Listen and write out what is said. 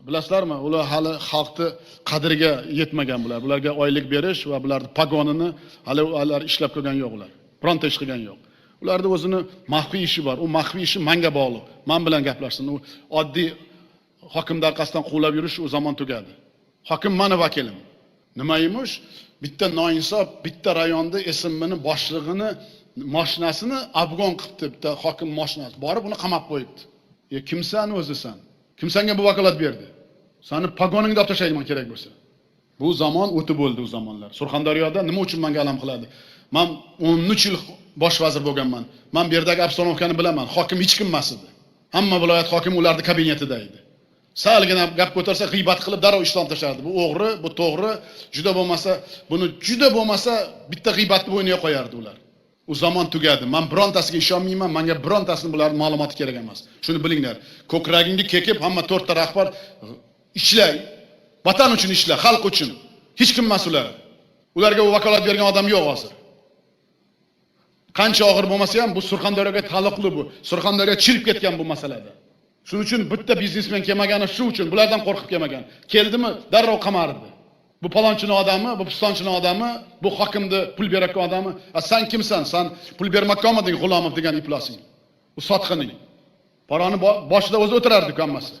Bilasizlarmi, ular hali xalqni qadriga yetmagan bular. Bularga oylik berish va bularni pagonini hali ular ishlab ko'rgan yo'q ular. Bironta ish qilgan yo'q. Ularda o'zini maxfiy ishi bor. U maxfiy ishi manga bog'liq. Man bilan gaplashsin. U oddiy hokimni orqasidan quvlab yurish, u zamon tugadi. Hokim mani vakilim. Nima emish? Bitta noinsof bitta rayonda SMMni boshlig'ini mashinasini обгон qilibdi, bitta hokim mashinasi. Borib uni qamab qo'yibdi. E, kimsan o'zi san? Kim senga bu vakolat berdi? Sani pagoningni olib tashlayman kerak bo'lsa. Bu zamon o'tib bo'ldi, u zamonlar. Surxondaryoda nima uchun menga alam qiladi? Man 13 yil bosh vazir bo'lganman. Man bu yerdagi обстановка ni bilaman. Hokim hech kim emas edi. Hamma viloyat hokimi ularni kabinetida edi. Salgina gap ko'tarsa, g'iybat qilib darrov ishdan tashlardi. Bu o'g'ri, bu to'g'ri, juda bo'lmasa, buni juda bo'lmasa bitta g'iybatni bo'yniga qo'yardi ular. U zamon tugadi. Man birontasiga ishonmayman, menga birontasini bularning ma'lumoti kerak emas. Shuni bilinglar. Ko'kragingga kekib hamma to'rtta rahbar ishla. Vatan uchun ishla, xalq uchun. Hech kim emas ular. Ularga u vakolat bergan odam yo'q hozir. Qancha og'ir bo'lmasa ham, bu Surxondaryoga taalluqli bu. Surxondaryo chirib ketgan bu masalada. Shuning uchun bitta biznesmen kelmagani shu uchun, bulardan qo'rqib kelmagan. Keldimi, darrov qamardi. Bu palonchini odami, bu pistonchini odami, bu hokimni pul berayotgan odami. A san kimsan? San pul bermoqqa olmading G'ulomov degan iflosing. U sotqining. Paroni boshida o'zi o'tirardi hammasi.